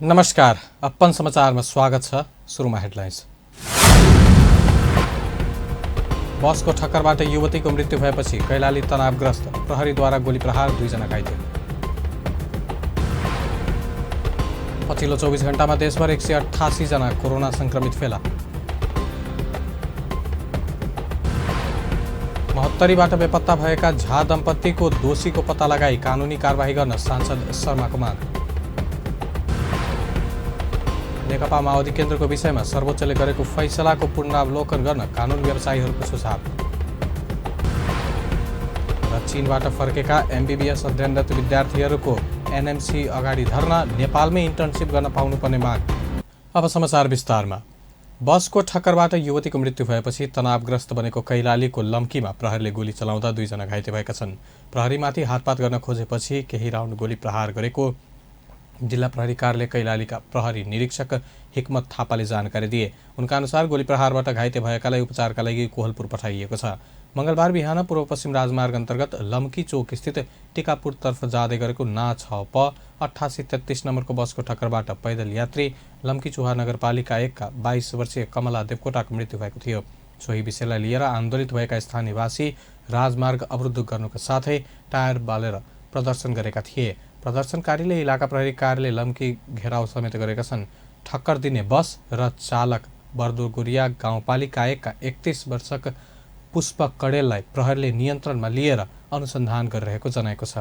नमस्कार, अपन समाचारमा स्वागत छ। सुरुमा हेडलाइन्स। बसको ठक्करबाट युवतीको मृत्यु भएपछि कैलाली तनावग्रस्त, प्रहरीद्वारा गोली प्रहार, 2 जना घाइते। पछिल्लो 24 घण्टामा देशभर 188 जना कोरोना संक्रमित फेला। महोत्तरीबाट बेपत्ता भएका झा दम्पतिको दोषीको पत्ता लगाई कानुनी कारबाही गर्न सांसद शर्माको माग। नेकपा माओवादी केन्द्रको विषयमा सर्वोच्चले गरेको फैसलाको पुनरावलोकन गर्न कानुन व्यवसायीहरूको सुझाव। र चीनबाट फर्केका एमबीबीएस अध्ययनरत विद्यार्थीहरूको एनएमसी अगाडि धर्ना, नेपालमै इन्टर्नसिप गर्न पाउनुपर्ने माग। अब समाचार विस्तारमा। बसको ठक्करबाट युवतीको मृत्यु भएपछि तनावग्रस्त बनेको कैलालीको लम्कीमा प्रहरीले गोली चलाउँदा 2 जना घाइते भएका छन्। प्रहरीमाथि हातपात गर्न खोजेपछि केही राउन्ड गोली प्रहार गरेको जिल्ला प्रहरी कार्यालय कैलालीका प्रहरी निरीक्षक हिक्मत थापाले जानकारी दिए। उनका अनुसार गोली प्रहारबाट घाइते भएकालाई उपचारका लागि कोहलपुर पठाइएको छ। मंगलबार बिहान पूर्व पश्चिम राजमार्ग अन्तर्गत लम्की चौक स्थित टिकापुरतर्फ जाँदै गरेको ना 6 प 8833 नम्बरको बसको ठक्करबाट पैदल यात्री लम्की चुहा नगरपालिका 1 का 22 वर्षीय कमला देवकोटाको मृत्यु भएको थियो। सोही विषयलाई लिएर आन्दोलित भएका स्थानीयवासी राजमार्ग अवरुद्ध गर्नुका साथै टायर बालेर प्रदर्शन गरेका थिए। प्रदर्शनकारीले इलाका प्रहरी कार्यालय लम्की घेराउ समेत गरेका छन्। ठक्कर दिने बस र चालक बर्दुगुरिया गाउँपालिका 1 का 31 वर्षक पुष्प कडेललाई प्रहरीले नियन्त्रणमा लिएर अनुसन्धान गरिरहेको जनाएको छ।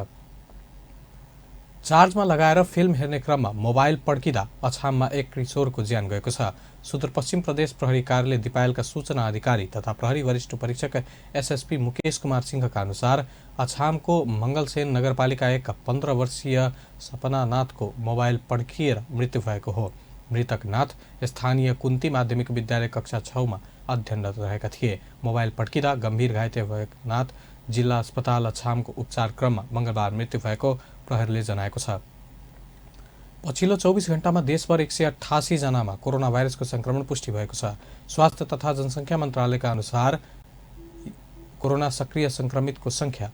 चार्जमा लगाएर फिल्म हेर्ने क्रममा मोबाइल पड्किँदा अछाममा एक किशोरको ज्यान गएको छ। सुदूरपश्चिम प्रदेश प्रहरी कार्यालय दिपायलका सूचना अधिकारी तथा प्रहरी वरिष्ठ परीक्षक एसएसपी मुकेश कुमार सिंहका अनुसार अछामको मंगलसेन नगरपालिका 1 का 15 वर्षीय सपना नाथको मोबाइल पड्किएर मृत्यु भएको हो। मृतक नाथ स्थानीय कुन्ती माध्यमिक विद्यालय कक्षा 6 मा अध्ययनरत रहेका थिए। मोबाइल पड्किँदा गम्भीर घाइते भएका नाथ जिल्ला अस्पताल अछामको उपचार क्रममा मंगलबार मृत्यु भएको प्रहरीले जनाएको छ। पछिल्लो 24 घण्टामा देशभर 188 जनामा कोरोना भाइरसको संक्रमण पुष्टि भएको छ। स्वास्थ्य तथा जनसङ्ख्या मन्त्रालयका अनुसार कोरोना सक्रिय संक्रमितको संख्या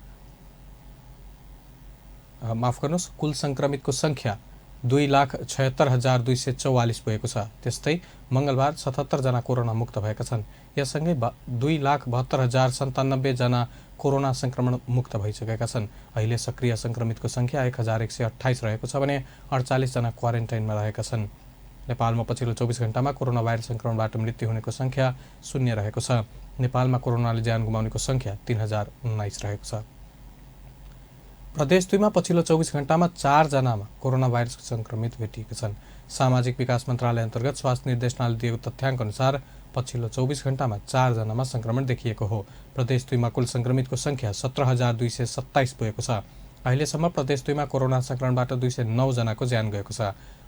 कुल संक्रमितको संख्या 2,76,244 पुगेको छ। त्यस्तै मंगलबार 77 जना कोरोना मुक्त भएका छन्। यससँगै 2,72,097 जना कोरोना संक्रमण मुक्त भइसकेका छन्। अहिले सक्रिय संक्रमितको संख्या 1,128 रहेको छ भने 48 जना क्वारेन्टाइनमा रहेका छन्। नेपालमा पछिल्लो 24 घण्टामा कोरोना भाइरस संक्रमणबाट मृत्यु हुनेको संख्या 0 रहेको छ। नेपालमा कोरोनाले ज्यान गुमाउनेको संख्या 3019 रहेको छ। प्रदेश 2 मा पछिल्लो 24 घण्टामा 4 जनामा कोरोना भाइरसको संक्रमित भेटिएका छन्। सामाजिक विकास मन्त्रालय अन्तर्गत स्वास्थ्य निर्देशनालयले दिएको तथ्याङ्क अनुसार पछिल्लो 24 घण्टामा 4 जनामा संक्रमण देखिएको हो। प्रदेश 2 मा कुल संक्रमितको संख्या 17,227 पुगेको छ। अहिलेसम्म प्रदेश 2 मा कोरोना संक्रमणबाट 209 जनाको ज्यान गएको छ।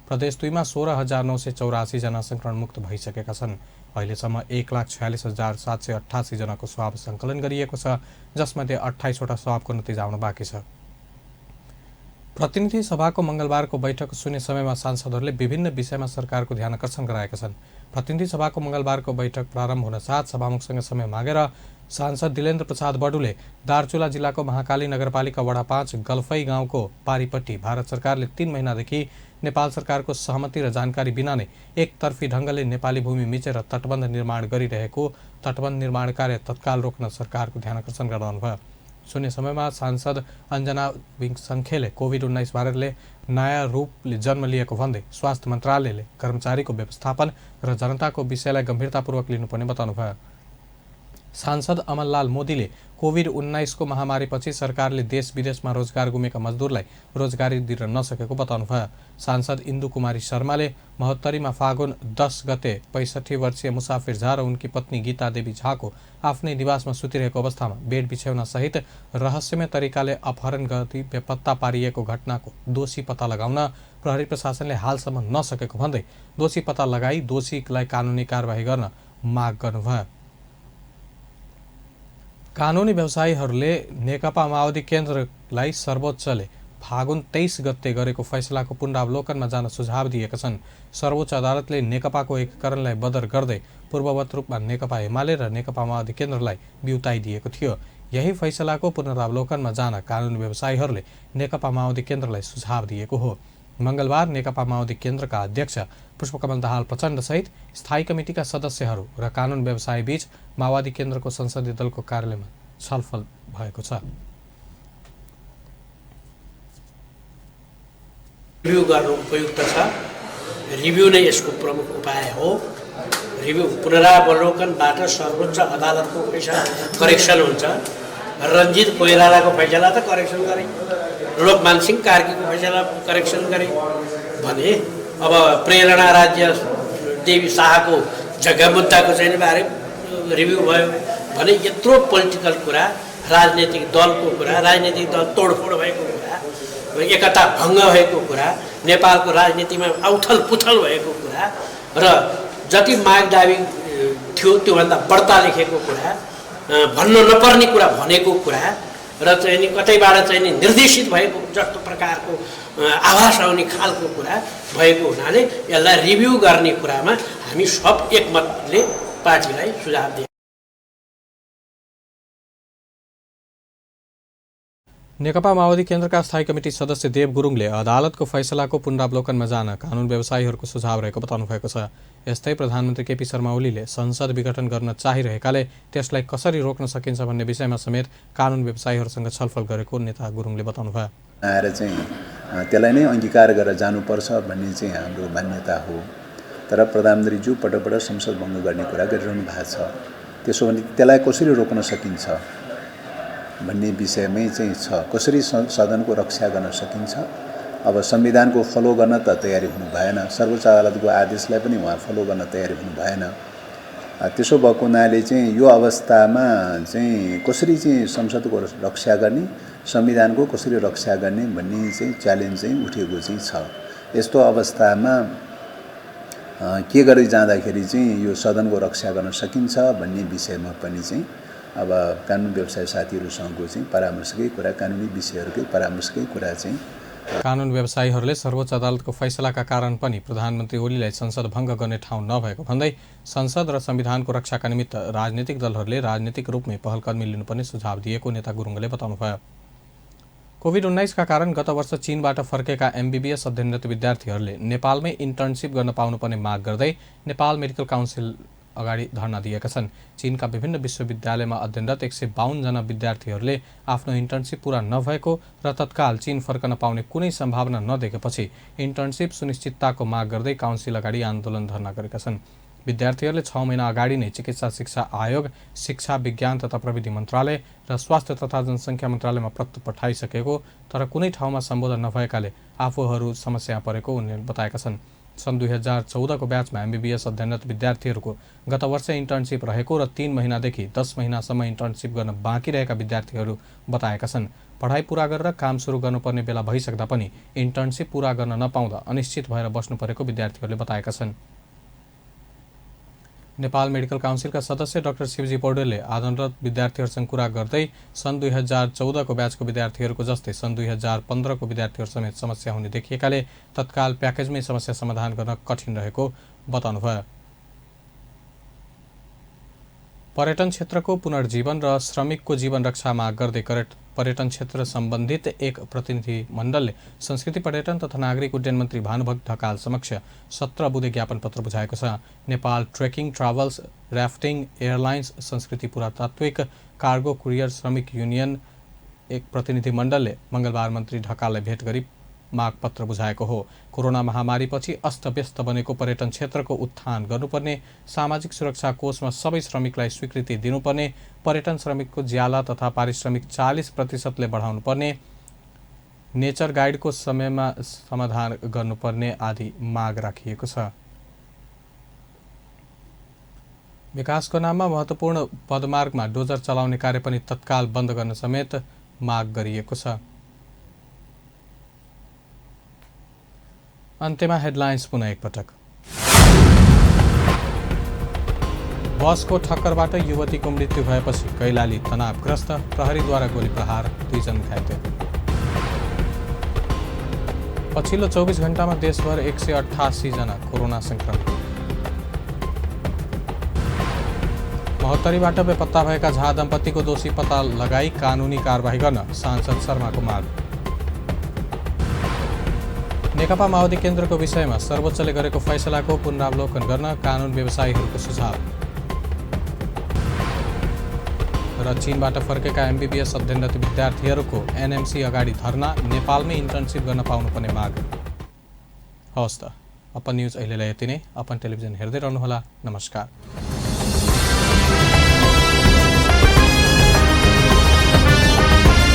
प्रदेश 2 मा 16,984 जना संक्रमण मुक्त भइसकेका छन्। अहिलेसम्म 1,46,788 जनाको स्वाब सङ्कलन गरिएको छ, जसमध्ये 28 वटा स्वाबको नतिजा आउन बाँकी छ। प्रतिनिधि सभाको मंगलबारको बैठक शून्य समयमा सांसदहरूले विभिन्न विषयमा सरकारको ध्यान आकर्षण गराएका छन्। प्रतिनिधि सभाको मंगलबारको बैठक प्रारम्भ हुन साथ सभामुखसँग समय मागेर सांसद दिलेन्द्र प्रसाद बडुले दार्चुला जिल्लाको महाकाली नगरपालिका वडा 5 गल्फै गाउँको पारीपट्टि भारत सरकारले 3 महिनादेखि नेपाल सरकारको सहमति र जानकारी बिना नै एकतर्फी ढङ्गले नेपाली भूमि मिचेर तटबन्ध निर्माण गरिरहेको तटबन्ध निर्माण कार्य तत्काल रोक्न सरकारको ध्यान आकर्षण गराउनुभयो। शून्य समयमा सांसद अञ्जना विङसङ्खेले कोभिड-19 भाइरसले नयाँ रूपले जन्म लिएको भन्दै स्वास्थ्य मन्त्रालयले कर्मचारीको व्यवस्थापन र जनताको विषयलाई गम्भीरतापूर्वक लिनुपर्ने बताउनुभयो। सांसद अमनलाल मोदीले कोभिड-19 को महामारीपछि सरकारले देश विदेशमा रोजगार गुमेका मजदुरलाई रोजगारी दिन नसकेको बताउनुभयो। सांसद इन्दु कुमारी शर्माले महोत्तरीमा फागुन 10 गते 65 वर्षीय मुसाफिर झा र उनकी पत्नी गीता देवी झाको आफ्नै निवासमा सुतिरहेको अवस्थामा बेड बिछ्याउन सहित रहस्यमय तरिकाले अपहरण गरी बेपत्ता पारिएको घटनाको दोषी पत्ता लगाउन प्रहरी प्रशासनले हालसम्म नसकेको भन्दै दोषी पत्ता लगाई दोषीलाई कानुनी कारबाही गर्न माग गर्नुभयो। कानुनी व्यवसायीहरूले नेकपा माओवादी केन्द्रलाई सर्वोच्चले फागुन 23 गते गरेको फैसलाको पुनरावलोकनमा जान सुझाव दिएका छन्। सर्वोच्च अदालतले नेकपाको एकीकरणलाई बदर गर्दै पूर्ववत रूपमा नेकपा एमाले र नेकपा माओवादी केन्द्रलाई बिउताइदिएको थियो। यही फैसलाको पुनरावलोकनमा जान कानुनी व्यवसायीहरूले नेकपा माओवादी केन्द्रलाई सुझाव दिएको हो। मंगलबार नेकपा माओवादी केन्द्रका अध्यक्ष पुष्पकमल दाहाल प्रचण्ड सहित स्थायी कमिटिका सदस्यहरू र कानुन व्यवसायी बीच माओवादी केन्द्रको संसदीय दलको कार्यालयमा छलफल भएको छ। रिभ्यू गर्नु उपयुक्त छ। रिभ्यू नै यसको प्रमुख उपाय हो। रिभ्यू पुनरावलोकनबाट सर्वोच्च अदालतको फैसला करेक्सन हुन्छ। रञ्जित कोइरालाको फैसला त करेक्सन गरे, लोकमान सिंह कार्कीको फैसला करेक्सन गरे भने अब प्रेरणा राज्य देवी शाहको जग्गा मुद्दाको चाहिँ बारे रिभ्यू भयो भने यत्रो पोलिटिकल कुरा, राजनीतिक दलको कुरा, राजनीतिक दल तोडफोड भएको कुरा, एकता भङ्ग भएको कुरा, नेपालको राजनीतिमा औथल पुथल भएको कुरा र जति माग दाबी थियो त्योभन्दा बढ्ता लेखेको कुरा, भन्न नपर्ने कुरा भनेको कुरा र चाहिँ नि कतैबाट चाहिँ नि निर्देशित भएको जस्तो प्रकारको आभास आउने खालको कुरा भएको हुनाले यसलाई रिभ्यू गर्ने कुरामा हामी सब एकमतले पार्टीलाई सुझाव दिए। नेकपा माओवादी केन्द्रका स्थायी कमिटी सदस्य देव गुरुङले अदालतको फैसलाको पुनरावलोकनमा जान कानुन व्यवसायीहरूको सुझाव रहेको बताउनु भएको छ। यस्तै प्रधानमन्त्री केपी शर्मा ओलीले संसद विघटन गर्न चाहिरहेकाले त्यसलाई कसरी रोक्न सकिन्छ भन्ने विषयमा समेत कानुन व्यवसायीहरूसँग छलफल गरेको नेता गुरुङले बताउनुभयो। आएर चाहिँ त्यसलाई नै अंगीकार गरेर जानुपर्छ भन्ने चाहिँ हाम्रो मान्यता हो। तर प्रधानमन्त्रीज्यू पटक संसद भङ्ग गर्ने कुरा गरिरहनु भएको छ। त्यसो भने त्यसलाई कसरी रोक्न सकिन्छ भन्ने विषयमै चाहिँ छ। कसरी सदनको रक्षा गर्न सकिन्छ। अब संविधानको फलो गर्न त तयारी हुनु भएन, सर्वोच्च अदालतको आदेशलाई पनि उहाँ फलो गर्न तयारी हुनु भएन। त्यसो भएको हुनाले चाहिँ यो अवस्थामा चाहिँ कसरी चाहिँ संसदको रक्षा गर्ने, संविधानको कसरी रक्षा गर्ने भन्ने चाहिँ च्यालेन्ज चाहिँ उठेको चाहिँ छ। यस्तो अवस्थामा के गरी जाँदाखेरि चाहिँ यो सदनको रक्षा गर्न सकिन्छ भन्ने विषयमा पनि चाहिँ अब कानुन व्यवसाय साथीहरूसँगको चाहिँ परामर्शकै कुरा, कानुनी विषयहरूकै परामर्शकै कुरा चाहिँ कानुन व्यवसायीहरूले सर्वोच्च अदालतको फैसलाका कारण पनि प्रधानमन्त्री ओलीलाई संसद भङ्ग गर्ने ठाउँ नभएको भन्दै संसद र संविधानको रक्षाका निमित्त राजनीतिक दलहरूले राजनीतिक रूपमै पहलकदमी लिनुपर्ने सुझाव दिएको नेता गुरुङले बताउनुभयो। कोभिड-19का कारण गत वर्ष चीनबाट फर्केका एमबीबीएस अध्ययनरत विद्यार्थीहरूले नेपालमै इन्टर्नसिप गर्न पाउनुपर्ने माग गर्दै नेपाल मेडिकल काउन्सिल अगाडि धरना दिएका छन्। चीनका विभिन्न विश्वविद्यालयमा अध्ययनरत 152 जना विद्यार्थीहरूले आफ्नो इन्टर्नसिप पूरा नभएको र तत्काल चीन फर्कन पाउने कुनै सम्भावना नदेखेपछि इन्टर्नसिप सुनिश्चितताको माग गर्दै काउन्सिल अगाडि आन्दोलन धरना गरेका छन्। विद्यार्थीहरूले 6 महिना अगाडि नै चिकित्सा शिक्षा आयोग, शिक्षा विज्ञान तथा प्रविधि मन्त्रालय र स्वास्थ्य तथा जनसङ्ख्या मन्त्रालयमा पत्र पठाइसकेको तर कुनै ठाउँमा सम्बोधन नभएकाले आफूहरू समस्या परेको उनले बताएका छन्। सन् 2014 को ब्याचमा एमबीबीएस अध्ययनरत विद्यार्थीहरूको गत वर्ष इन्टर्नसिप रहेको र 3 महिनादेखि 10 महिनासम्म इन्टर्नसिप गर्न बाँकी रहेका विद्यार्थीहरू बताएका छन्। पढाइ पूरा गरेर काम सुरु गर्नुपर्ने बेला भइसक्दा पनि इन्टर्नसिप पूरा गर्न नपाउँदा अनिश्चित भएर बस्नु परेको विद्यार्थीहरूले बताएका छन्। नेपाल मेडिकल काउन्सिलका सदस्य डाक्टर शिवजी पौडेलले आन्दोलनरत विद्यार्थीहरूसँग कुरा गर्दै सन् 2014 को ब्याचको विद्यार्थीहरूको जस्तै सन् 2015 को विद्यार्थीहरू समेत समस्या हुने देखिएकाले तत्काल प्याकेजमै समस्या समाधान गर्न कठिन रहेको बताउनुभयो। पर्यटन क्षेत्रको पुनर्जीवन र श्रमिकको जीवन रक्षा माग गर्दै पर्यटन क्षेत्र सम्बन्धित एक प्रतिनिधि मण्डलले संस्कृति पर्यटन तथा नागरिक उड्डयन मन्त्री भानुभक्त ढकाल समक्ष 17 बुँदे ज्ञापन पत्र बुझाएको छ। Nepal trekking travels, rafting, airlines, संस्कृति पुरातात्विक, कार्गो कुरियर श्रमिक युनियन एक प्रतिनिधि मण्डलले मंगलबार मन्त्री ढकाललाई भेट गरी मागपत्र बुझाएको हो। कोरोना महामारीपछि अस्तव्यस्त बनेको पर्यटन क्षेत्रको उत्थान गर्नुपर्ने, सामाजिक सुरक्षा कोषमा सबै श्रमिकलाई स्वीकृति दिनुपर्ने, पर्यटन श्रमिकको ज्याला तथा पारिश्रमिक 40% बढाउनुपर्ने, नेचर गाइडको समयमा समाधान गर्नुपर्ने आदि माग राखिएको छ। विकासको नाममा महत्त्वपूर्ण पदमार्गमा डोजर चलाउने कार्य पनि तत्काल बन्द गर्न समेत माग गरिएको छ। अन्त्यमा हेडलाइन्स पुनः एकपटक। बसको ठक्करबाट युवतीको मृत्यु भएपछि कैलाली तनावग्रस्त, प्रहरीद्वारा गोली प्रहार, 2 जना घाइते। पछिल्लो 24 घण्टामा देशभर 188 जना कोरोना संक्रमित। महोत्तरीबाट बेपत्ता भएका झा दम्पतिको दोषी पत्ता लगाई कानुनी कारबाही गर्न सांसद शर्माको माग। नेकपा माओवादी केन्द्रको विषयमा सर्वोच्चले गरेको फैसलाको पुनरावलोकन गर्न कानुन व्यवसायीहरूको सुझाव। र चीनबाट फर्केका एमबीबीएस अध्ययनरत विद्यार्थीहरूको एनएमसी अगाडि धरना, नेपालमै इन्टर्नसिप गर्न पाउनुपर्ने माग। हवस् त, अपन न्युज अहिलेलाई यति नै। अपन टेलिभिजन हेर्दै रहनुहोला। नमस्कार।